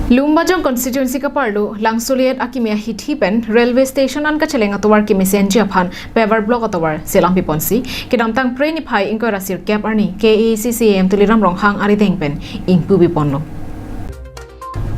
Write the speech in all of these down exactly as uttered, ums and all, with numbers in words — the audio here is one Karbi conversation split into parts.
Lumbajong constituency kaparlo Langsoliet akimi ahithi pen railway station an kacheleng atovar kemesenji aphan paver block atovar selam piponsi kedamtang Phre niphai ingkoi ra sirkep arni K A A C C E M Tuliram Ronghang arideng pen ingpu piponlo.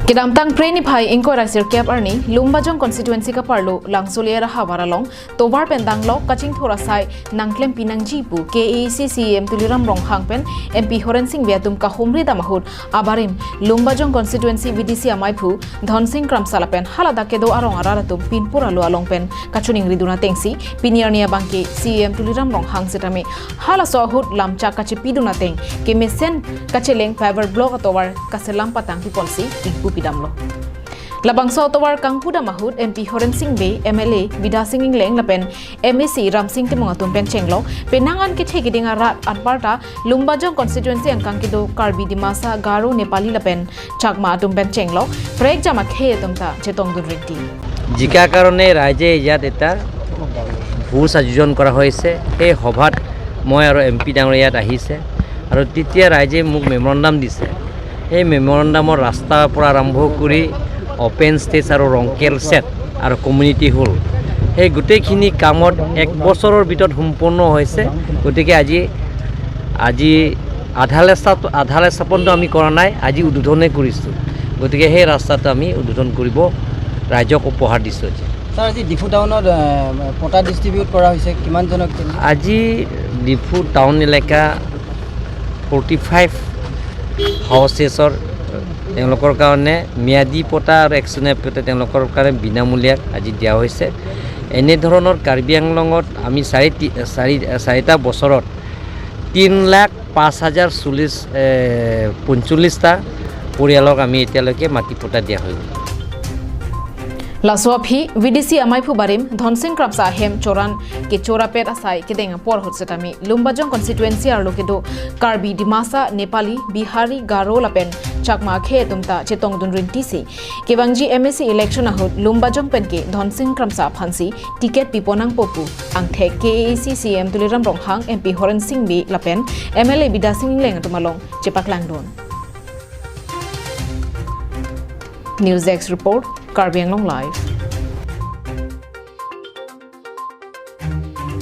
Kedamtang Phre niphai ingkoi ra sirkep arni Lumbajong constituency kaparlo Langsoliet ahavar along tovar pen danglok kachingthur asai nangklem pinangji pu K A A C C E M Tuliram Ronghang pen M P Horen Sing Bey atum kahumri dam ahut abarim Lumbajong constituency V D C amaiphu Dhonsing Kramsa lapen haladak kedo arong arat atum pinpur alo along pen kachiningri dun atengsi pini arni abangke C E M Tuliram Ronghang setame halaso ahut lamchak kachepi dun ateng kemesen kacheleng paver block atovar kaselam patang piponsi ingpu pidamlo. Labangso atovar kangpu dam ahut M P Horen Sing Bey, M L A Bidya Sing Engleng lapen M A C Ramsing Timung atum pen chenglok penang an kethe keding arat anparta Lumbajong constituency angkang kedo Karbi, Dimasa, Garo, Nepali lapen Chakma atum pen chenglok prekjam akhei atum ta chetongdun rinti. Zika কাৰণে ৰাইজে ইয়াত এটা ভোজ আয়োজন কৰা হৈছে। সেই সভাত মই আৰু এম পি ডাঙৰীয়া ইয়াত আহিছে আৰু তেতিয়া ৰাইজে মোক মেমৰেণ্ডাম দিছে। সেই মেমৰেণ্ডামৰ ৰাস্তাৰ পৰা আৰম্ভ কৰি অপেন ষ্টেজ আৰু ৰংকেল ছেট আৰু কমিউনিটি হল, সেই গোটেইখিনি কামত এক বছৰৰ ভিতৰত সম্পূৰ্ণ হৈছে। গতিকে আজি আজি আধালে স্থাপ-, আধালে স্থাপনটো আমি কৰা নাই, আজি উদ্বোধনে কৰিছোঁ। গতিকে সেই ৰাস্তাটো আমি উদ্বোধন কৰিব, ৰাইজক উপহাৰ দিছোঁ আজি। ছাৰ, আজি ডিফু টাউনত, এ, পটা ডিষ্ট্ৰিবিউট কৰা হৈছে, কিমানজনক দিলে? আজি ডিফু টাউন এলেকা ফৰ্টি ফাইভ হাউচেছৰ তেওঁলোকৰ কাৰণে ম্যাদী পটা আৰু একচনেপ পটা তেওঁলোকৰ কাৰণে বিনামূলীয়া আজি দিয়া হৈছে। এনেধৰণৰ কাৰ্বি আংলঙত আমি চাৰি তি-, চাৰি, চাৰিটা বছৰত তিন লাখ পাঁচ হাজাৰ চল্লিছ, এ, পঞ্চল্লিছটা পৰিয়ালক আমি এতিয়ালৈকে মাটি পটা দিয়া হৈ গ'ল। Laso aphi V D C amaiphu barim Dhonsing Kramsa ahem choran kechorapet asai kedeng apor ahut setame Lumbajong constituency arlo kedo Karbi, Dimasa, Nepali, Bihari, Garo lapen Chakma akhei atum ta chetongdun rintisi kevangji M A C election ahut Lumbajong penke Dhonsing Kramsa aphansi ticket piponangpo pu angthek K A A C C E M Tuliram Ronghang, M P Horen Sing Bey lapen M L A Bidya Sing Engleng atum along chepaklangdun. News Desk Report, Karbi Anglong Live.